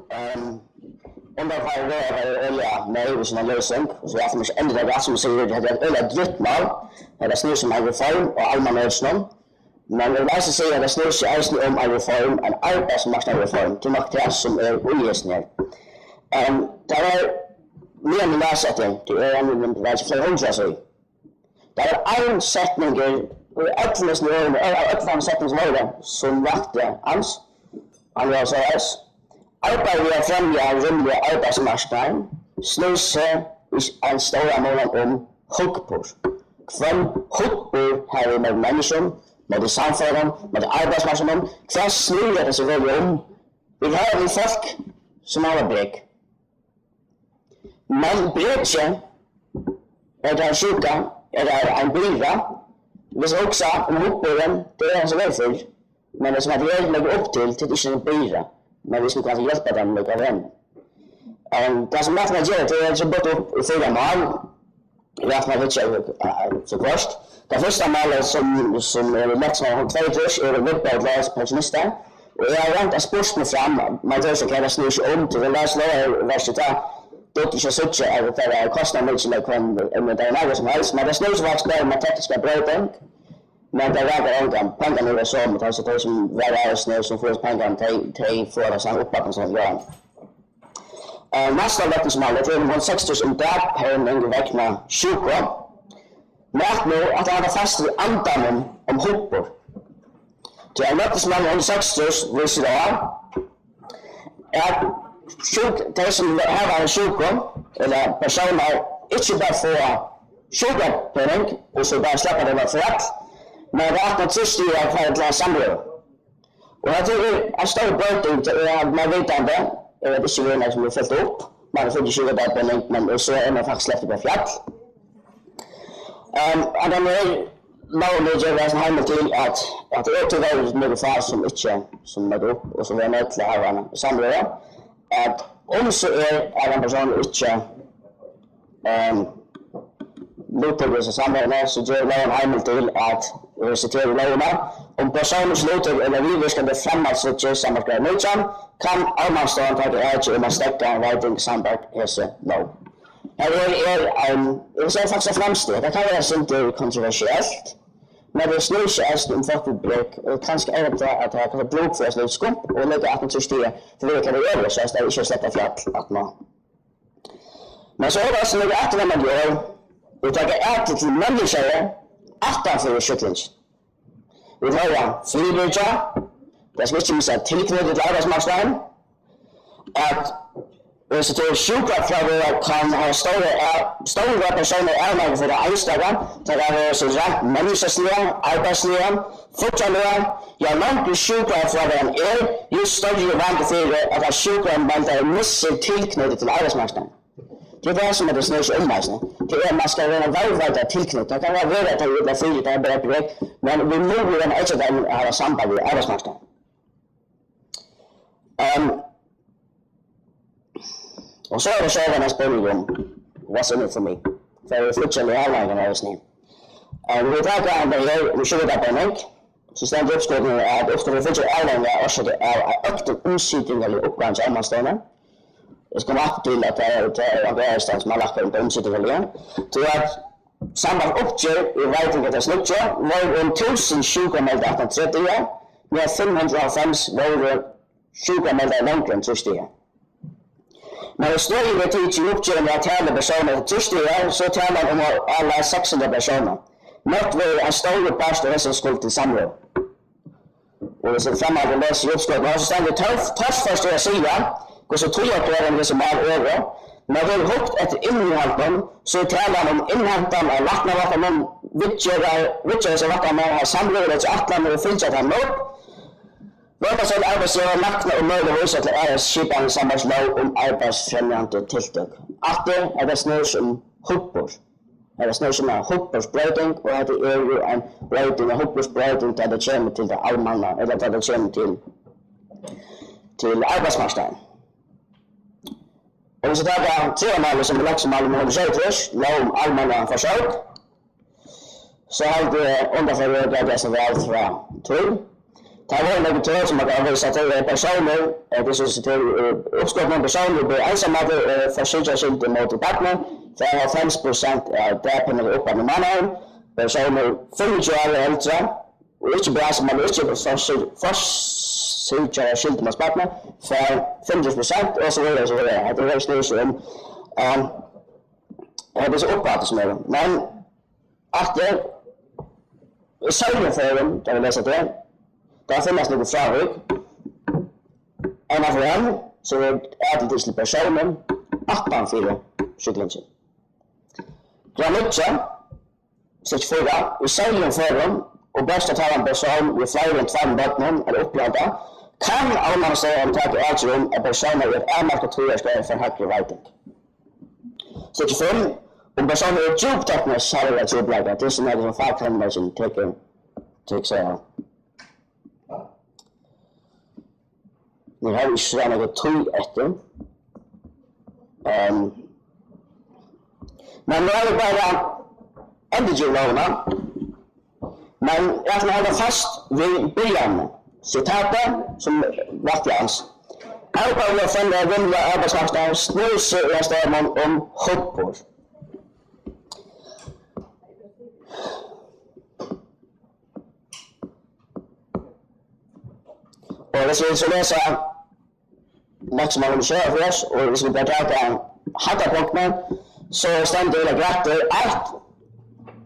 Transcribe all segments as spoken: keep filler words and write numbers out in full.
Ehm, undanfarið var tað øgiliga neyv við sína loysing, og so er tað ikki endiliga rætt, sum eg sigi, tað er eitt øgiliga drúgt mál. Tað snýr seg um ein reform á almannaøkinum, men eg vil eisini siga, at tað snýr seg eisini um ein reform, ein arbeiðsmarknaðarreform, tað er nokk tað, sum er í hesum her. Ehm, tað var meðan eg las eftir, tað er ein, tað er ikki fleiri hundrað síður. Tað var ein setningur í øllum hesum orðum, av øllum teimum setningum sum vóru, sum vakti ans. Hann var soleiðis: Arbeiðið við at fremja rúmliga arbeiðsmarknaðin snýr seg í ein stóran mun um hugburð. Hvønn hugburð hava vit móti menniskjum, móti samfelagnum, móti arbeiðsmarknaðinum? Hvat snýr hetta seg veruliga um? Vit hava við fólk, sum hava brek. Men brekið, er tað ein sjúka, er tað ein byrða? Viss vit hugsa um hugburðin, tað er hann sum er fyrr. Men tað sum at eg leggi upp til, tað er ikki ein byrða, men vit skulu kanska hjálpa teimum at koma heim. Ehm, tað sum læt meg gera, tað er sum bøtt upp í fýra mál, lat meg vitja, eh, so hvørt. Tað fyrsta málið, sum, sum er lagt fram av tveyogtrýss, er viðbót til pensjonistar. Og eg havi roynt at spurt meg fram, men tað er so, hvat tað snýr seg um, til at lesa lógarverkið, tað dugdi ikki at síggja, at tað var kostnaðarmikið, ella hvønn, um tað er nakað sum helst, men tað snýr seg faktiskt bara um eina tekniska broyting, men tað rakar ongan, pengarnir eru somu, tað er so tey, sum verða av oss nú, sum fáa pengar, tey, tey fáa tað sama uppaftan sum vit gera. Eh, næsta løgtingsmál, tað er nummar seksogtrýss, um dagpening vegna sjúku. Men at nú, at halda fast við andanum um hugburð. Tí at løgtingsmál hundrað og seksogtrýss vísir á, at sjúk-, tey sum hava eina sjúku, ella persónar, ikki bara fáa sjúkrapening, og so bara sleppa tey afturat, men at nú trýst er at fara til ein samrøðu. Og hetta er ein stór broyting, tí at man vitandi, eg veit ikki, hvussu nógv sum er fylgt upp, man hevur fingið sjúkradagpening, men og so er man faktiskt sleptur upp á fjall. Ehm, at hann er lógin gevur eisini heimild til, at, at tað eru tíverri nøkur fá, sum ikki, sum møta upp, og sum verða noydd til at hava eina samrøðu, at um so er, at ein persónur ikki, ehm, luttøku í samrøðuni, so gevur lógin heimild til at, og eg siteri lógina: Um persónur, sum luttøku ella viðvirkandi framhaldsviðgerð, sambært grein nítjan, kann Almannastovan taka avgerð um at steðga veiting sambært hesi lóg. Her er, er ein, eg vil siga, faktiskt eitt framstig. Hetta kann vera eitt sindur kontroversielt, men tað snýr seg eisini um fólk við brek, og kanska er tað, at tað er brúk fyri eitt lítið skump, og leggja aftur til stiga, fyri at tað er, so at tað ikki er sleppt á fjall aftaná. Men so er tað eisini nøkur afturkomandi orð, vit taka atlit til menniskjaðu aftan fyri sjúklingin. Vit hoyra fyribyrgja, tað skal ikki missa tilknýti til arbeiðsmarknaðin, at, eh, so til sjúkrafrávik kann hava stóra, stóra persónliga avleiðingar fyri tað einstaka, tað kann vera so reint menniskjaliga, arbeiðsliga, fíggjarliga, ja, longri sjúkrafráveran er, jú størri er vandi fyri, at ein sjúkrameldaður missir tilknýti til arbeiðsmarknaðin. Tað er tað, sum tað snýr seg um, eisini. Tað er, man skal vera vælveitandi tilknýtt. Tað kann væl vera, at tað er illa fyri, tað er bara brek, men vit mugu vera, ikki at hava samband við arbeiðsmarknaðin. Ehm, og so er tað sjálvandi ein spurningur um, what's in it for me? Hvat eru fíggjarligu avleiðingarnar av hesum her? Ehm, vit taka hetta her, um sjúkradagpening, so stendur í uppskotinum, at uppskotið fylgir avleiðingar orsakað av øktum umsitingarligum uppgávum hjá Almannastovuni. Eg skal koma aftur til, at tað er, tað er okkurt aðrastaðni, sum man lækkar um tað umsitingarliga. Tí at sambært uppgerð í veitingar tess níggju vóru um túsund sjúkrameldað aftan á trý dagar, meðan fimm hundrað og hálvfems vóru sjúkrameldað longri enn trýss dagar. Men um støðið verður tikið í uppgerðini av tali persónar eftir trýss dagar, so er talan um álag seks hundrað persónar. Møtt verður ein stórur partur av hesum skuldi til samrøðu. Og hvis eg framhaldi at lesa í uppskotinum, so stendur: Torf-, torført er at siga, hvussu tíðarkrevjandi hesi mál eru, men verður hugt eftir innihaldinum, so er talan um innhentan av læknaváttanum, viðgerðar-, viðgerðarváttanum, har samrøðuleiki ætlanir og fylgja teimum upp. Váttasøl arbeiðsgeva, lækna og møguliga vísa til aðrar skipanir sambært lóg um arbeiðsfremjandi tiltøk. Aftur, hetta snýr seg um hugburð. Hetta snýr seg um eina hugburðsbroyting, og hetta er jú ein broyting, ein hugburðsbroyting, tá tað kemur til tað almanna, ella tá tað kemur til, til arbeiðsmarknaðin. Og hvis vit taka triðja málið, sum er lagt sum mál nummar hundrað og sjeyogtrýss, lóg um almanna forsørg, so haldi eg undanfarið ár greitt seg væl frá tí. Tað vóru nøkur tøl, sum man kann vísa til, at persónur, eh, tað sum situr í uppskotinum, persónur búðu einsamallur og forsyrgja skyldu móti barni, fær hálvfems prosent av dagpengaupphæddini um mánaðin, persónur fimmogtjúgu ár og eldri, og ikki bara sum man ikki forsyrgja skyldu móti barni, fær fimmogtrýss prosent, og so víðari, og so víðari. Hetta er ikki nú sum, eh, hetta er so upphæddir sum eru. Men aftur, í serligum førum, tá vit lesa tað, tá finnast nøkur frávik. Ein av teimum, so er atlit til persónin aftan fyri sjúklingin. Grein níggju, stykki fýra, í serligum førum, og bert at tala um persón við fleiri enn tveimum børnum ella uppihalda, kann Almannastovan taka avgerð um, at persónar í eitt avmarkað tíðarskeið fær hægri veiting. Stykki fimm, um persónur hevur djúptekniskar serligar trupulleikar, tað er sum nakað sum fagkenningin tekur, tekur seg av. Nú havi eg ikki so nógva tíð eftir. Ehm, men nú havi eg bara endurgivið lógina. Men eg ætli at halda fast við byrjanina. Sitatið, sum vakti ans. Arbeiðið við at fremja vinnuliga arbeiðsmarknaðin snýr seg í ein støðum um, um hugburð. Og hvis vi så leser Max Magnus Sjöfors, og hvis vi bare tar den Hattapunkten, så stendur det greitt. Eitt,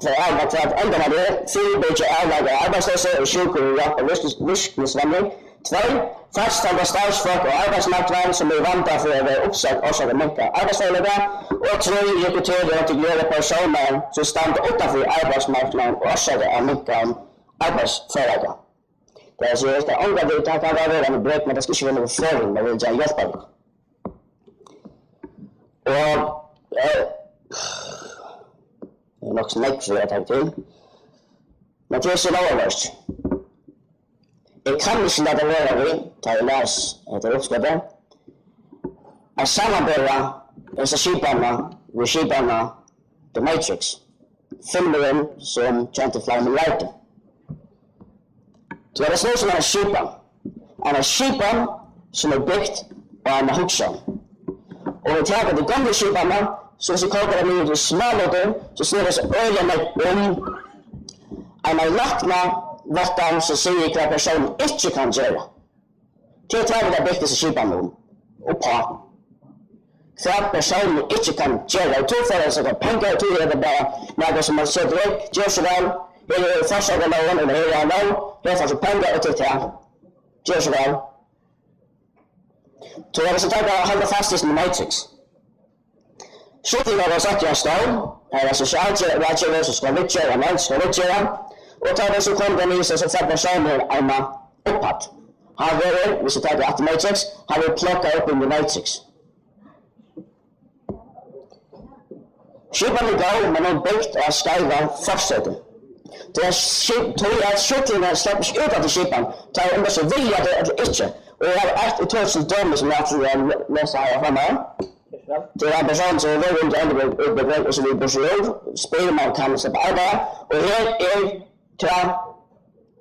hvat er, hvat endamálið er, fyribyggja avlagað arbeiðsloysi og sjúkur og hjálpa virknis-, virknisvenjing. Tvey, fasthalda starvsfólk á arbeiðsmarknaðinum sum eru í vanda fyri at verða uppsøgd orsakað minkaðan arbeiðsførleika. Og trý, rekruttera og integrera persónar sum standa uttanfyri arbeiðsmarknaðin orsakað av minkaðum arbeiðsførleika. Tað er so, eg skal ongantíð taka av vera við breyt, men tað skal ikki vera nøkur føring, men vit vilja hjálpa tykkum. Og, eh, tað er nokk so nógv fyri at taka til. Men tað er so nóg av verk. Eg kann ikki lata vera við, tá eg las hetta uppskotið, at samanbera hesa skipanina við skipanina The Matrix, filmurin sum kendi fleiri milliardir. Tí er tað snøgt sum eina skipan, eina skipan sum er bygd á eina hugsan. Og vit taka ta gomlu skipanina, so hvis vit kóka tað niður til smálutir, so snýr tað seg øgiliga nógv um eina læknaváttan sum sigur, hvat persónurin ikki kann gera. Tað er tað, vit hava bygt hesa skipan um, uppá. Hvat persónurin ikki kann gera, og tú fært at seta pengar, og tú er tað bara nakað sum man setur upp, ger so væl, her er forsakarlógin, ella her er ein lóg, her fært tú pengar, og tað er tað. Ger so væl. So eg vil so taka, halda fast í The Matrix. Sjúklingar verða settir í ein stovn, har er sosialráðgevi sum skal viðgera, menn sum skal viðgera, og tá tað so koma tey niðurstøðu, so fær persónurin eina upphædd. Hann verður, hvis vit taka aftur Matrix, hann verður pluggaður upp í The Matrix. Skipanin er góð, men hon er bygd á skeiva fortreytir. Tí at skip-, tí at sjúklingar sleppa ikki út aftur skipan, tá um tey so vilja tað ella ikki. Og eg havi eitt útøkiligt dømi sum eg ætli at lesa her framman. Tað er ein persónur sum hevur verið undir endurútbúgving og sum vil burtur úr, spyr um hann kann sleppa arbeiða, og her er tað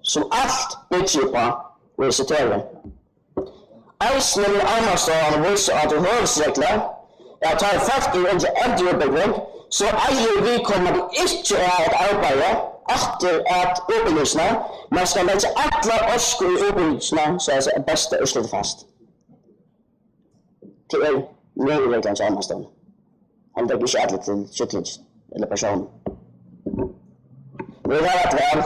sum alt byggir uppá, og eg siteri. Eisini vil Almannastovan vísa á ta høvuðsreglu, at tá ið fólk eru undir endurútbúgving, so eigur viðkomandi ikki at hava eitt arbeiði aftur at útbúgvingini, men skal leggja alla orku í útbúgvingina, so at besta úrslitið fæst. Tað er meginreglan hjá Almannastovu. Hann leggur ikki atlit til sjúkling ella persón. Nú er tað væl.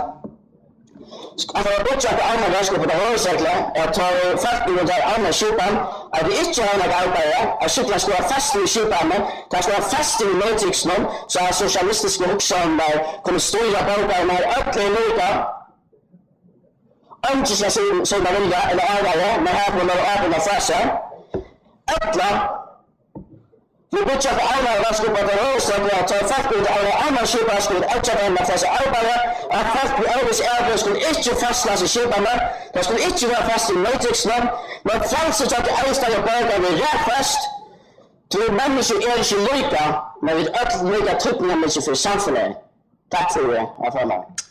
At hava byggja upp almenn verkskap, tað høvuðsregla, at tá fólk eru undir almenn skipan, at vit ikki hava nakað arbeiði, at sjúklingar skulu vera fastir í skipanini, teir skulu vera fastir í matrixinum, so at sosialistiska hugsanirnar kunnu stýra borgararnar, øll eru líka. Eingin skal sum, sum man vilja, ella ávaga, men her kunnu lova ábyrgdina frá sær. Ella, vit byggja upp almenn verkskap, at tað høvuðsregla, at tá fólk eru undir almenn skipan, skulu vit øll gera tað frá sær arbeiði, at fólk við øðrvísi atburð skulu ikki fastast í skipanini, tað skulu ikki vera fast í matrixinum, men frælsi hjá tí einstaka borgaranum er raðfest, tí menniskju eru ikki líka, men vit øll líka týdningarmikil fyri samfelagið. Takk fyri, harra formaður.